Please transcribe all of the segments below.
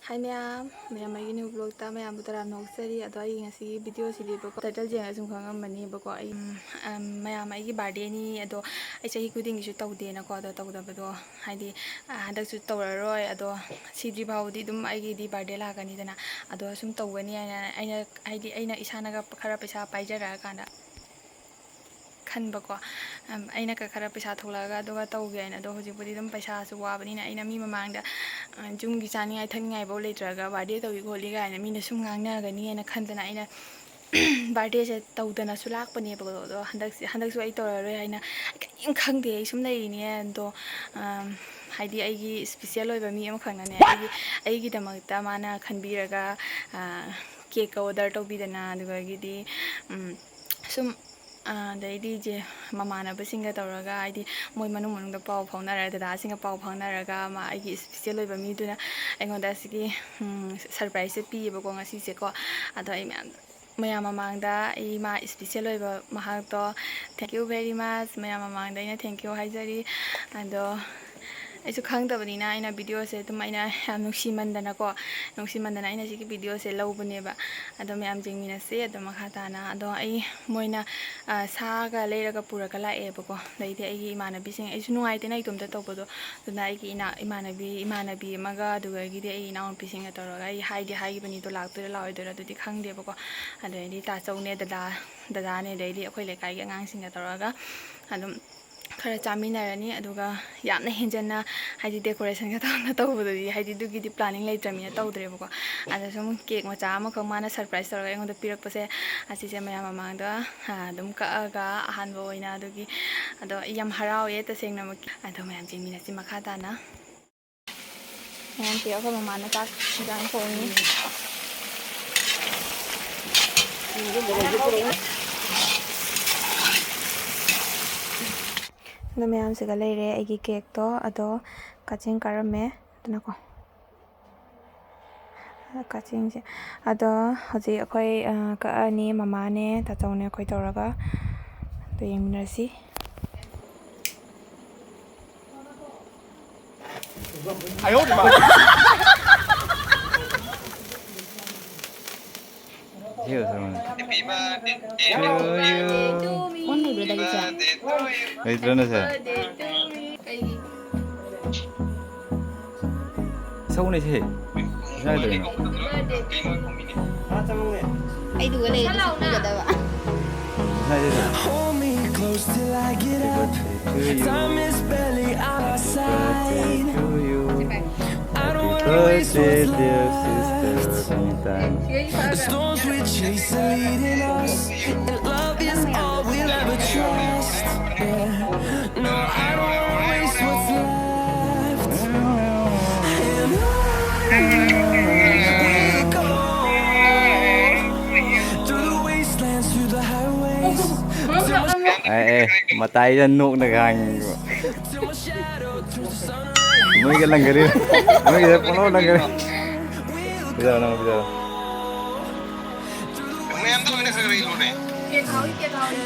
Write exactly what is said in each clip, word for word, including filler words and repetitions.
Hi ꯃꯌꯥꯝ, ꯃꯌꯥꯝ ꯑꯩꯒꯤ new vlogꯇ ꯃꯌꯥꯝꯕꯨ ꯇꯔꯥꯝꯅ ꯑꯣꯛꯆꯔꯤ꯫ ꯑꯗꯣ ꯑꯩꯒꯤ ꯉꯁꯤꯒꯤ videoꯁꯤꯗꯤꯕꯀꯣ, title ꯌꯦꯡꯉꯒ ꯁꯨꯝ ꯈꯪꯉꯝꯃꯅꯤꯕꯀꯣ꯫ ꯑꯩ, ꯎꯝ, ꯎꯝ, ꯃꯌꯥꯝ ꯑꯩꯒꯤ birthdayꯅꯤ꯫ ꯑꯗꯣ ꯑꯩ ꯆꯍꯤ ꯈꯨꯗꯤꯡꯒꯤꯁꯨ ꯇꯧꯗꯦꯅꯀꯣ꯫ ꯑꯗꯣ ꯇꯧꯗꯕꯗꯣ ꯍꯥꯏꯗꯤ, ꯑ, ꯍꯟꯗꯛꯁꯨ ꯇꯧꯔꯔꯣꯏ꯫ ꯑꯗꯣ ꯁꯤꯗ꯭ꯔꯤ ꯐꯥꯎꯕꯗꯤ ꯑꯗꯨꯝ ꯑꯩꯒꯤꯗꯤ birthday ꯂꯥꯛꯀꯅꯤꯗꯅ꯫ ꯑꯗꯣ ꯁꯨꯝ ꯇꯧꯒꯅꯤ ꯍꯥꯏꯅ ꯑꯩꯅ, ꯍꯥꯏꯗꯤ ꯑꯩꯅ ꯏꯁꯥꯅꯒ ꯈꯔ ꯄꯩꯁꯥ ꯄꯥꯏꯖꯔꯛꯑꯀꯥꯟꯗ ꯈꯟꯕꯀꯣ꯫ ꯑꯝ, ꯑꯩꯅ ꯈ-, ꯈꯔ ꯄꯩꯁꯥ ꯊꯣꯛꯂꯛꯑꯒ ꯑꯗꯨꯒ ꯇꯧꯒꯦ ꯍꯥꯏꯅ꯫ ꯑꯗꯣ ꯍꯧꯖꯤꯛꯄꯨꯗꯤ ꯑꯗꯨꯝ ꯄꯩꯁꯥꯁꯨ ꯋꯥꯕꯅꯤꯅ ꯑꯩꯅ ꯃꯤ ꯃꯃꯥꯡꯗ, ꯑ, ꯌꯨꯝꯒꯤ ꯆꯥꯅꯤꯡꯉꯥꯏ ꯊꯛꯅꯤꯡꯉꯥꯏꯐꯥꯎ ꯂꯩꯇ꯭ꯔꯒ birthday ꯇꯧꯏ ꯈꯣꯠꯂꯤ ꯀꯥꯏꯅ ꯃꯤꯅ ꯁꯨꯝ ꯉꯥꯡꯅꯒꯅꯤ ꯍꯥꯏꯅ ꯈꯟꯗꯅ ꯑꯩꯅ birthdayꯁꯦ ꯇꯧꯗꯅꯁꯨ ꯂꯥꯛꯄꯅꯦꯕꯀꯣ꯫ ꯑꯗꯣ ꯍꯟꯗꯛꯁꯦ, ꯍꯟꯗꯛꯁꯨ ꯑꯩ ꯇꯧꯔꯔꯣꯏ ꯍꯥꯏꯅ ꯑꯩ ꯀꯔꯤꯝ ꯈꯪꯗꯦ, ꯑꯩ ꯁꯨꯝ ꯂꯩꯔꯤꯅꯦ꯫ ꯑꯗꯣ, ꯑꯝ, ꯍꯥꯏꯗꯤ ꯑꯩꯒꯤ special ꯑꯣꯏꯕ ꯃꯤ ꯑꯃꯈꯛꯅꯅꯦ, ꯑꯩꯒꯤ, ꯑꯩꯒꯤꯗꯃꯛꯇ ꯃꯥꯅ ꯈꯟꯕꯤꯔꯒ, ꯑ, cakeꯀ order ꯇꯧꯕꯤꯗꯅ, ꯑꯗꯨꯗꯒꯤꯗꯤ, ꯎꯝ, ꯁꯨꯝ, ꯑ, ꯑꯗꯩꯗꯤ ꯏꯆꯦ ꯃꯃꯥꯟꯅꯕꯁꯤꯡꯒ ꯇꯧꯔꯒ, ꯍꯥꯏꯗꯤ ꯃꯣꯏ ꯃꯅꯨꯡ ꯃꯅꯨꯡꯗ ꯄꯥꯎ ꯐꯥꯎꯅꯔ, ꯗꯗꯥꯁꯤꯡꯒ ꯄꯥꯎ ꯐꯥꯎꯅꯔꯒ, ꯃꯥ ꯑꯩꯒꯤ special ꯑꯣꯏꯕ ꯃꯤꯗꯨꯅ ꯑꯩꯉꯣꯟꯗ ꯑꯁꯤꯒꯤ, ꯎꯝ, surpriseꯁꯦ ꯄꯤꯌꯦꯕꯀꯣ ꯉꯁꯤꯁꯦꯀꯣ꯫ ꯑꯗꯣ ꯑꯩ ꯃꯌꯥꯝ, ꯃꯌꯥꯝ ꯃꯃꯥꯡꯗ ꯑꯩ ꯃꯥ special ꯑꯣꯏꯕ ꯃꯍꯥꯛꯇꯣ thank you very much, ꯃꯌꯥꯝ ꯃꯃꯥꯡꯗ ꯑꯩꯅ thank you ꯍꯥꯏꯖꯔꯤ꯫ ꯑꯗꯣ ꯑꯩꯁꯨ ꯈꯪꯗꯕꯅꯤꯅ ꯑꯩꯅ videoꯁꯦ ꯑꯗꯨꯝ ꯑꯩꯅ ꯌꯥꯝ ꯅꯨꯡꯁꯤꯃꯟꯗꯅꯀꯣ, ꯅꯨꯡꯁꯤꯃꯟꯗꯅ ꯑꯩꯅ ꯁꯤꯒꯤ videoꯁꯦ ꯂꯧꯕꯅꯦꯕ꯫ ꯑꯗꯣ ꯃꯌꯥꯝ ꯌꯦꯡꯃꯤꯟꯅꯁꯦ ꯑꯗꯨꯝ ꯃꯈꯥ ꯇꯥꯅ꯫ ꯑꯗꯣ ꯑꯩ, ꯃꯣꯏꯅ, ꯑ, ꯁꯥꯒ ꯂꯩꯔꯒ ꯄꯨꯔꯒ ꯂꯥꯛꯑꯦꯕꯀꯣ꯫ ꯑꯗꯩꯗꯤ ꯑꯩꯒꯤ ꯏꯃꯥꯟꯅꯕꯤꯁꯤꯡ, ꯑꯩꯁꯨ ꯅꯨꯡꯉꯥꯏꯇꯦꯅ ꯏꯇꯣꯝꯇ ꯇꯧꯕꯗꯣ, ꯑꯗꯨꯅ ꯑꯩꯒꯤ ꯏꯅꯥ-, ꯏꯃꯥꯟꯅꯕꯤ, ꯏꯃꯥꯟꯅꯕꯤ ꯑꯃꯒ, ꯑꯗꯨꯗꯒꯤꯗꯤ ꯑꯩꯒꯤ ꯏꯅꯥꯎꯅꯨꯄꯤꯁꯤꯡꯒ ꯇꯧꯔꯒ, ꯑꯩ ꯍꯥꯏꯗꯤ ꯍꯥꯏꯈꯤꯕꯅꯤ ꯑꯗꯣ ꯂꯥꯛꯇꯣꯏꯔꯥ ꯂꯥꯛꯑꯣꯏꯗꯣꯏꯔꯥ ꯑꯗꯨꯗꯤ ꯈꯪꯗꯦꯕꯀꯣ꯫ ꯑꯗꯩꯗꯤ ꯇꯥꯆꯧꯅꯦ, ꯗꯗꯥ, ꯗꯗꯥꯅꯦ, ꯑꯗꯩꯗꯤ ꯑꯩꯈꯣꯏ ꯂꯩꯀꯥꯏꯒꯤ ꯑꯉꯥꯡꯁꯤꯡꯒ ꯇꯧꯔꯒ ꯑꯗꯨꯝ ꯈꯔ ꯆꯥꯃꯤꯟꯅꯔꯅꯤ꯫ ꯑꯗꯨꯒ ꯌꯥꯝꯅ ꯍꯦꯟꯖꯟꯅ, ꯍꯥꯏꯗꯤ decorationꯒ ꯇꯧꯅ ꯇꯧꯕꯗꯨꯗꯤ, ꯍꯥꯏꯗꯤ ꯑꯗꯨꯒꯤꯗꯤ planning ꯂꯩꯇ꯭ꯔꯕꯅꯤꯅ ꯇꯧꯗ꯭ꯔꯦꯕꯀꯣ꯫ ꯑꯗ ꯁꯨꯝ cake ꯃꯆꯥ ꯑꯃꯈꯛ ꯃꯥꯅ surprise ꯇꯧꯔꯒ ꯑꯩꯉꯣꯟꯗ ꯄꯤꯔꯛꯄꯁꯦ, ꯑꯁꯤꯁꯦ ꯃꯌꯥꯝ ꯃꯃꯥꯡꯗ, ꯑ, ꯑꯗꯨꯝ ꯀꯛꯑꯒ ꯑꯍꯥꯟꯕ ꯑꯣꯏꯅ꯫ ꯑꯗꯨꯒꯤ, ꯑꯗꯣ ꯑꯩ ꯌꯥꯝ ꯍꯔꯥꯎꯋꯦ ꯇꯁꯦꯡꯅꯃꯛꯀꯤ꯫ ꯑꯗꯣ ꯃꯌꯥꯝ ꯌꯦꯡꯃꯤꯟꯅꯁꯤ ꯃꯈꯥ ꯇꯥꯅ꯫ ꯃꯌꯥꯝꯁꯦ ꯑꯩꯈꯣꯏ ꯃꯃꯥꯅ ꯆꯥꯛ ꯏꯟꯖꯥꯡ ꯊꯣꯡꯉꯤ꯫ ꯑꯗꯣ ꯃꯌꯥꯝꯁꯤꯒ ꯂꯩꯔꯦ ꯑꯩꯒꯤ cakeꯇꯣ꯫ ꯑꯗꯣ ꯀꯥꯆꯤꯟ ꯀꯥꯔꯝꯃꯦ꯫ ꯑꯗꯨꯅꯀꯣ꯫ ꯀꯛꯆꯤꯡꯁꯦ꯫ ꯑꯗꯣ ꯍꯧꯖꯤꯛ ꯑꯩꯈꯣꯏ, ꯑ, ꯀꯛꯑꯅꯤ, ꯃꯃꯥꯅꯦ, ꯇꯥꯆꯧꯅꯦ ꯑꯩꯈꯣꯏ ꯇꯧꯔꯒ꯫ ꯑꯗꯣ ꯌꯦꯡꯃꯤꯟꯅꯔꯁꯤ꯫ 哎呦我的妈！ ꯁꯤ ꯈꯛꯇ ꯁꯛꯑꯣꯅꯦ꯫ ꯐꯣꯟ ꯂꯩꯕ꯭ꯔꯣ ꯗꯥꯒꯤꯁꯦ? ꯂꯩꯇ꯭ꯔꯅꯦ ꯁꯦ? ꯀꯩꯒꯤ? ꯁꯛꯎꯅꯦ ꯁꯦ꯫ ꯀꯃꯥꯏꯅ ꯇꯧꯔꯤꯅꯣ? ꯑꯩꯗꯨꯒ ꯂꯩꯔꯗꯤ ꯁꯛꯄꯤꯒꯗꯕ꯫ ꯁꯛꯎꯅꯦ ꯁꯦ꯫ Hold me close till I get up. Time is barely on our side. I don't wanna waste what's left. The storms we chase are leading us, and love is all we'll ever trust. Yeah. No, I don't wanna waste what's left. And on we'll go, through the wastelands, through the highways, till my ꯑꯦ ꯑꯦ, ꯃꯇꯥꯏꯗ ꯅꯣꯛꯅ ꯈꯥꯡꯉꯤꯕ꯫ ꯃꯣꯏꯒ ꯂꯪꯒꯔꯤ꯫ ꯃꯣꯏꯒ ꯄꯨꯡꯅꯣꯛ ꯂꯪꯒꯔꯤ꯫ ꯄꯤꯖꯔꯣ, ꯅꯪ ꯄꯤꯖꯔꯣ꯫ ꯃꯌꯥꯝꯗ ꯂꯣꯏꯅ ꯈꯔ ꯈꯔ ꯏꯜꯂꯨꯅꯦ꯫ Cake ꯍꯥꯎꯏ, cake ꯍꯥꯎꯏ꯫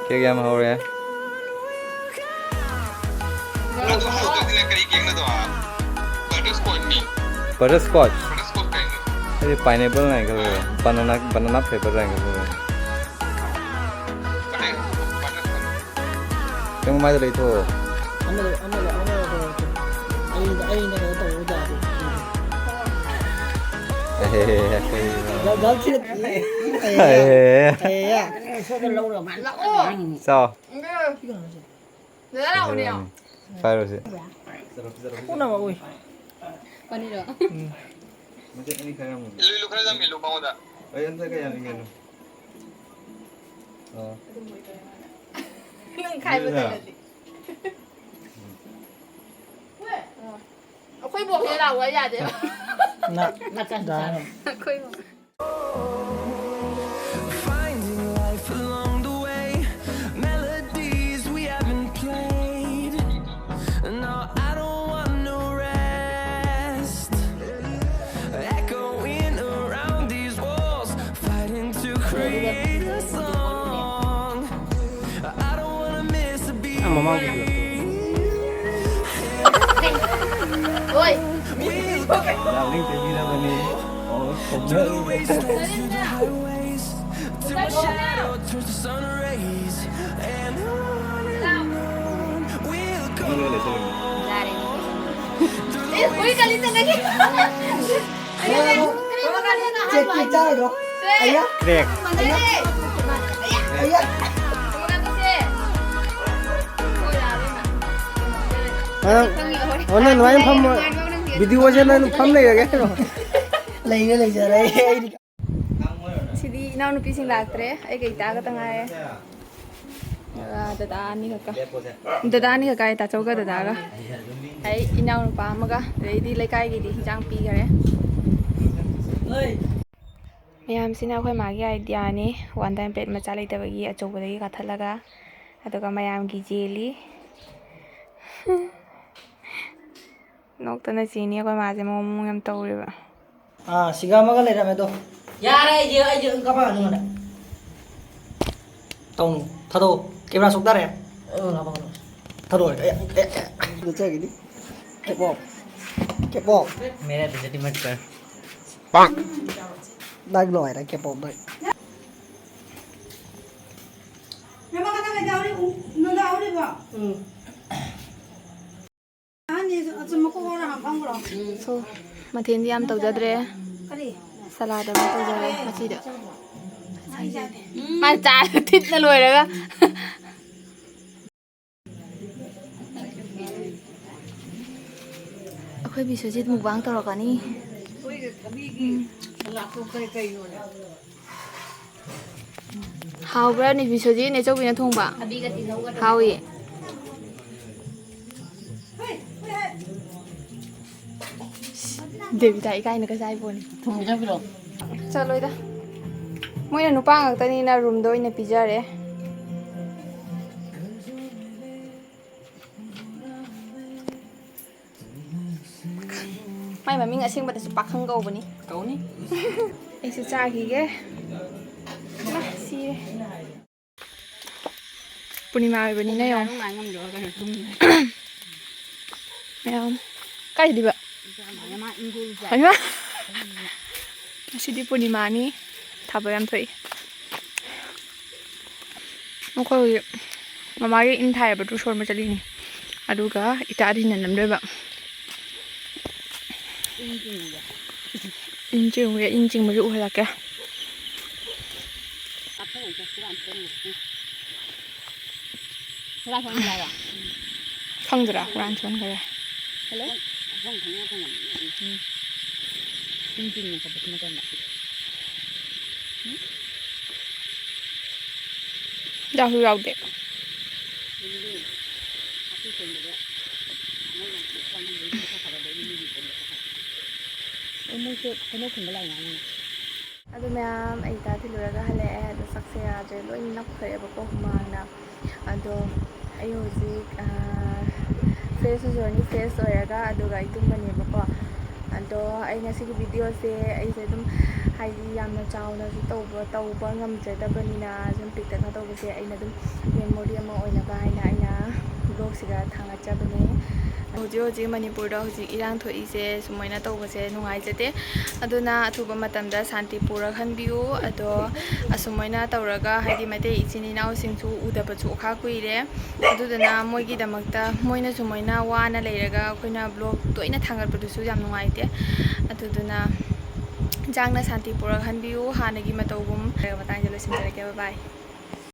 ꯀꯦꯛ ꯌꯥꯝ ꯍꯧꯔꯦ꯫ ꯑꯗꯨ ꯍꯧꯗ꯭ꯔꯗꯤꯅꯦ ꯀꯔꯤ ꯀꯦꯛꯅꯣꯗꯣ? Butterscotch ꯅꯤ꯫ Butterscotch? Butterscotch ꯀꯩꯅꯣ? ꯑꯩꯗꯤ pineapple ꯍꯥꯏꯅ ꯈꯜꯂꯨꯔꯦ꯫ Banana, banana flavor ꯍꯥꯏꯅ ꯈꯜꯂꯨꯔꯦ꯫ ꯅꯪ ꯃꯥꯏꯗ ꯂꯩꯊꯣꯛꯑꯣ꯫ ꯑꯃꯗ, ꯑꯃꯗ, ꯑꯃꯗ ꯇꯧꯔꯁꯦ꯫ ꯑꯩꯅ, ꯑꯩꯅ ꯀꯩꯅꯣ ꯇꯧꯕ ꯌꯥꯗꯦ꯫ ꯑꯦ, ꯀꯩꯅꯣ? ꯒ-, ꯒ-, ꯊꯤꯔꯛ-, ꯑꯦ, ꯑꯦ꯫ ꯑꯦ꯫ ꯁꯣꯝꯗ ꯂꯧꯔꯒ ꯃꯥ ꯂꯥꯛꯑꯣ꯫ ꯆꯥꯎ꯫ ꯗꯗꯥ ꯂꯥꯛꯑꯣꯅꯦ꯫ ꯄꯥꯏꯔꯣꯁꯦ꯫ ꯄꯨꯝꯅꯃꯛ ꯎꯏ꯫ ꯄꯅꯤꯔꯣ? ꯎꯝ꯫ ꯏꯜꯂꯨ, ꯏꯜꯂꯨ, ꯈꯔ ꯌꯥꯝ ꯏꯜꯂꯨ ꯃꯉꯣꯟꯗ꯫ ꯑꯩ ꯑꯝꯇ ꯀꯌꯥ ꯏꯟꯒꯅꯨ꯫ ꯑꯣ꯫ ꯅꯪ ꯈꯥꯏꯕ ꯇꯜꯂꯗꯤ꯫ ꯑꯩꯈꯣꯏ ꯕꯣꯛꯁꯦ ꯂꯥꯛꯑꯣ ꯌꯥꯗꯦ꯫ ꯅ-, ꯅꯥꯀꯟ ꯗꯥ-, ꯆꯥꯔꯣ꯫ ꯑꯩꯈꯣꯏ ꯕꯣꯛ꯫ Finding life along the way, melodies we haven't played. No, I don't want no rest. Echoing around these walls, fighting to create a song. I don't wanna miss a beat. ꯃꯃꯥꯡꯒꯤꯗꯣ꯫ ꯍꯣꯏ꯫ Through the wastelands, through the highways. Shadow turns to sun rays, and on and on we'll go. ꯌꯥꯔꯦ꯫ ꯑꯦ, ꯎꯏ, ꯀꯂꯤ ꯆꯠꯂꯒꯦ꯫ ꯆꯦꯛꯀꯤ ꯆꯥꯔꯣ꯫ ꯑꯌꯥ꯫ ꯀ꯭ꯔꯦꯛ꯫ ꯑꯌꯥ꯫ ꯅꯪ, ꯑꯣ, ꯅꯪ ꯑꯗꯨꯃꯥꯏꯅ ꯐꯝꯃꯣ꯫ ꯚꯤꯗꯤꯑꯣꯁꯦ ꯅꯪ ꯐꯝ ꯂꯩꯔꯒꯦ ꯍꯥꯏꯔꯣ? ꯂꯩꯔꯦ, ꯂꯩꯖꯔꯦ ꯑꯩꯗꯤ꯫ ꯁꯤꯗꯤ ꯏꯅꯥꯎꯅꯨꯄꯤꯁꯤꯡ ꯂꯥꯛꯇ꯭ꯔꯦ, ꯑꯩꯒ ꯏꯇꯥꯒ ꯇ ꯉꯥꯏꯔꯦ꯫ ꯑꯗꯨꯒ ꯗꯗꯥ ꯑꯅꯤꯈꯛꯀ꯫ ꯗꯗꯥ ꯑꯅꯤꯈꯛ ꯀꯥꯏ, ꯇꯥꯆꯧꯒ ꯗꯗꯥꯒ꯫ ꯑꯩ ꯏꯅꯥꯎꯅꯨꯄꯥ ꯑꯃꯒ, ꯑꯗꯩꯗꯤ ꯂꯩꯀꯥꯏꯒꯤꯗꯤ ꯍꯤꯟꯖꯥꯡ ꯄꯤꯈꯔꯦ꯫ ꯃꯌꯥꯝꯁꯤꯅ ꯑꯩꯈꯣꯏ ꯃꯥꯒꯤ ꯑꯥꯏꯗꯤꯌꯥꯅꯤ, ꯋꯥꯟ ꯇꯥꯏꯝ ꯄ꯭ꯂꯦꯠ ꯃꯆꯥ ꯂꯩꯇꯕꯒꯤ ꯑꯆꯧꯕꯗꯒꯤ ꯀꯥꯊꯠꯂꯒ, ꯑꯗꯨꯒ ꯃꯌꯥꯝꯒꯤ ꯌꯦꯜꯂꯤ꯫ ꯅꯣꯛꯇꯅ ꯁꯤꯅꯤ ꯑꯩꯈꯣꯏ ꯃꯥꯁꯦ, ꯃꯑꯣꯡ ꯃꯑꯣꯡ ꯌꯥꯝ ꯇꯧꯔꯦꯕ꯫ ꯑꯥ, ꯁꯤꯒ ꯑꯃꯒ ꯂꯩꯔꯝꯃꯦ ꯑꯗꯣ꯫ ꯌꯥꯔꯦ, ꯑꯩꯁꯦ, ꯑꯩꯁꯦ ꯑꯗꯨꯝ ꯀꯥꯞꯄꯛꯑꯅꯨ ꯑꯩꯉꯣꯟꯗ꯫ ꯇꯧꯅꯨ, ꯊꯥꯗꯣꯛꯑꯣ꯫ ꯀꯦꯃꯦꯔꯥ ꯁꯣꯛ ꯇꯥꯔꯦ꯫ ꯑ, ꯀꯥꯞꯄꯛꯑꯅꯨ꯫ ꯊꯥꯗꯣꯛꯑꯣ꯫ ꯑꯦ, ꯑꯦ, ꯑꯦ꯫ ꯑꯗꯨ ꯆꯠꯈꯤꯅꯤ꯫ ꯀꯦꯄꯣꯞ꯫ ꯀꯦꯄꯣꯞ꯫ ꯃꯦꯔꯥ ꯇꯨꯖꯗꯤ ꯃꯠ ꯀꯔ꯫ ꯅꯪ ꯂꯣꯏꯔꯦ, ꯀꯦꯄꯣꯞ ꯅꯪ꯫ ꯅꯃ ꯀꯅꯥ ꯀꯩꯗꯧꯔꯤ? ꯎ-, ꯅꯨꯡꯗꯥ ꯍꯧꯔꯤꯕꯣ? ꯎꯝ꯫ ꯑꯍꯟꯅꯤ ꯑꯆꯨꯝꯕ ꯀꯣꯛ ꯍꯧꯔ ꯍꯥꯟ ꯐꯝꯈ꯭ꯔꯣ꯫ ꯁꯣ, ꯃꯊꯦꯜꯗꯤ ꯌꯥꯝ ꯇꯧꯖꯗ꯭ꯔꯦ꯫ ꯀꯔꯤ? ꯁꯂꯥꯗ ꯑꯃ ꯇꯧꯖꯔꯦ ꯉꯁꯤꯗ꯫ ꯃꯥ ꯆꯥ ꯊꯤꯠꯅ ꯂꯣꯏꯔꯒ꯫ ꯑꯩꯈꯣꯏ ꯕꯤꯁ꯭ꯋꯖꯤꯠ ꯃꯨꯛꯕꯥꯡ ꯇꯧꯔꯛꯀꯅꯤ꯫ ꯎꯝ꯫ ꯍꯥꯎꯕ꯭ꯔꯥ, ꯅꯦ ꯕꯤꯁ꯭ꯋꯖꯤꯠ, ꯅꯦꯆꯧꯕꯤꯅ ꯊꯣꯡꯕ? ꯍꯥꯎꯏ꯫ ꯗꯦꯕꯤꯇꯥ ꯏꯀꯥꯏꯅ ꯀꯖꯥꯏ ꯄꯣꯅꯤ꯫ ꯊꯣꯡꯕꯤꯔꯝꯃꯤꯔꯣ? ꯆꯠꯂꯣꯏꯗ꯫ ꯃꯣꯏꯅ ꯅꯨꯄꯥ ꯉꯥꯛꯇꯅꯤꯅ ꯔꯨꯝꯗ ꯑꯣꯏꯅ ꯄꯤꯖꯔꯦ꯫ ꯃꯥꯏ ꯃꯃꯤꯡ ꯑꯁꯦꯡꯕꯗꯁꯨ ꯄꯥꯈꯪ ꯀꯧꯕꯅꯤ꯫ ꯀꯧꯅꯤ꯫ ꯑꯩꯁꯨ ꯆꯥꯈꯤꯒꯦ꯫ ꯏꯃꯥ, ꯁꯤꯔꯦ꯫ ꯄꯨꯔꯅꯤꯃꯥ ꯑꯣꯏꯕꯅꯤꯅ ꯌꯦꯡꯉꯣ꯫ ꯉꯥꯏ ꯉꯝꯗ꯭ꯔꯕ ꯀꯩꯅꯣ ꯇꯨꯝꯃꯤ꯫ ꯃꯌꯥꯝ꯫ ꯀꯥꯏꯗꯤꯕ? ꯃꯥ ꯏꯪꯒꯣꯜ ꯆꯥꯏ꯫ ꯍꯩꯃꯥ! ꯉꯁꯤꯗꯤ ꯄꯨꯔꯅꯤꯃꯥꯅꯤ꯫ ꯊꯥꯕꯜ ꯌꯥꯝ ꯊꯣꯛꯏ꯫ ꯑꯩꯈꯣꯏ ꯍꯧꯖꯤꯛ ꯃꯃꯥꯒꯤ ꯏꯟ ꯊꯥꯏꯌꯦꯕ, ꯇ꯭ꯔꯨꯁꯣꯟꯕ ꯆꯠꯂꯤꯅꯤ꯫ ꯑꯗꯨꯒ ꯏꯇꯥꯗꯤꯅ ꯅꯝꯗꯣꯏꯕ꯫ ꯏꯟ ꯆꯤꯡꯉꯒ ꯏꯟ ꯆꯤꯡꯉꯨꯒꯦ, ꯏꯟ ꯆꯤꯡꯕꯁꯨ ꯎꯍꯜꯂꯛꯀꯦ꯫ ꯀꯥꯞꯊꯣꯛꯑꯒ ꯆꯠꯁꯤꯔꯥ ꯑꯝꯇ ꯌꯦꯡꯉꯨꯁꯤ꯫ ꯍꯨꯔꯥꯟ ꯍꯨꯔꯥꯟ ꯂꯥꯛꯑꯣ꯫ ꯈꯪꯗ꯭ꯔꯥ? ꯍꯨꯔꯥꯟ ꯆꯣꯟꯈꯔꯦ꯫ ꯍꯜꯂꯣ꯫ ꯑꯍꯣꯡ ꯈꯪꯉꯦ ꯈꯪꯉꯝꯃꯦ꯫ ꯏꯟ ꯆꯤꯡꯉꯦ ꯆꯠꯄꯁꯨ ꯅꯠꯇꯅ꯫ ꯌꯥꯎꯁꯨ ꯌꯥꯎꯗꯦ꯫ ꯑꯗꯨꯗꯤ ꯑꯩꯈꯣꯏ ꯁꯣꯝꯗꯗꯤ ꯑꯉꯧꯕ ꯄꯨꯂꯞ ꯆꯥꯅꯤꯡꯕꯒꯤ ꯃꯁꯛ ꯐꯖꯕꯒꯤ ꯃꯤꯒꯤ ꯁꯣꯝꯗ ꯆꯠꯈ꯭ꯔꯦ꯫ ꯑꯣ, ꯃꯣꯏꯁꯦ ꯍꯩꯅꯧ ꯈꯨꯟꯕ ꯂꯥꯛꯏ ꯉꯥꯏꯅꯤ꯫ ꯑꯗꯨ ꯃꯌꯥꯝ ꯑꯩ ꯏꯇꯥ ꯊꯤꯜꯂꯨꯔꯒ ꯍꯜꯂꯛꯑꯦ꯫ ꯑꯗꯣ ꯁꯛꯁꯦ ꯌꯥꯗ꯭ꯔꯦ, ꯂꯣꯏ ꯅꯞꯈ꯭ꯔꯦꯕꯀꯣ ꯍꯨꯃꯥꯡꯅ꯫ ꯑꯗꯣ ꯑꯩ ꯍꯧꯖꯤꯛ ꯐ꯭ꯔꯦꯁꯁꯨ ꯖꯔꯅꯤ ꯐ꯭ꯔꯦꯁ ꯑꯣꯏꯔꯒ ꯑꯗꯨꯒ ꯑꯩ ꯇꯨꯝꯃꯅꯦꯕꯀꯣ꯫ ꯑꯗꯣ ꯑꯩ ꯉꯁꯤꯒꯤ ꯚꯤꯗꯤꯑꯣꯁꯦ ꯑꯩꯁꯦ ꯑꯗꯨꯝ ꯍꯥꯏꯗꯤ ꯌꯥꯝꯅ ꯆꯥꯎꯅꯁꯨ ꯇꯧꯕ ꯇꯧꯕ ꯉꯝꯖꯗꯕꯅꯤꯅ ꯁꯨꯝ ꯄꯤꯛꯇꯛꯅ ꯇꯧꯕꯁꯦ ꯑꯩꯅ ꯑꯗꯨꯝ ꯃꯦꯃꯣꯔꯤ ꯑꯃ ꯑꯣꯏꯅꯕ ꯍꯥꯏꯅ ꯑꯩꯅ ꯕ꯭ꯂꯣꯒꯁꯤꯗ ꯊꯥꯡꯒꯠꯆꯕꯅꯦ꯫ ꯍꯧꯖꯤꯛ ꯍꯧꯖꯤꯛ ꯃꯅꯤꯄꯨꯔꯗ ꯍꯧꯖꯤꯛ ꯏꯔꯥꯡ ꯊꯣꯛꯏꯁꯦ ꯁꯨꯃꯥꯏꯅ ꯇꯧꯕꯁꯦ ꯅꯨꯡꯉꯥꯏꯖꯗꯦ꯫ ꯑꯗꯨꯅ ꯑꯊꯨꯕ ꯃꯇꯝꯗ ꯁꯥꯟꯇꯤ ꯄꯨꯔꯛꯍꯟꯕꯤꯌꯨ꯫ ꯑꯗꯣ ꯑꯁꯨꯃꯥꯏꯅ ꯇꯧꯔꯒ ꯍꯥꯏꯗꯤ ꯃꯩꯇꯩ ꯏꯆꯤꯟ ꯏꯅꯥꯎꯁꯤꯡꯁꯨ ꯎꯗꯕꯁꯨ ꯈꯥ ꯀꯨꯏꯔꯦ꯫ ꯑꯗꯨꯗꯨꯅ ꯃꯣꯏꯒꯤꯗꯃꯛꯇ ꯃꯣꯏꯅ ꯁꯨꯃꯥꯏꯅ ꯋꯥꯅ ꯂꯩꯔꯒ ꯑꯩꯈꯣꯏꯅ ꯕ꯭ꯂꯣꯒ ꯇꯣꯏꯅ ꯊꯥꯡꯒꯠꯄꯗꯨꯁꯨ ꯌꯥꯝ ꯅꯨꯡꯉꯥꯏꯇꯦ꯫ ꯑꯗꯨꯗꯨꯅ ꯏꯟꯖꯥꯡꯅ ꯁꯥꯟꯇꯤ ꯄꯨꯔꯛꯍꯟꯕꯤꯌꯨ ꯍꯥꯟꯅꯒꯤ ꯃꯇꯧꯒꯨꯝ꯫ ꯃꯇꯥꯡꯁꯤꯗ ꯂꯣꯏꯁꯤꯟꯖꯔꯒꯦ꯫ ꯕꯥꯏ ꯕꯥꯏ꯫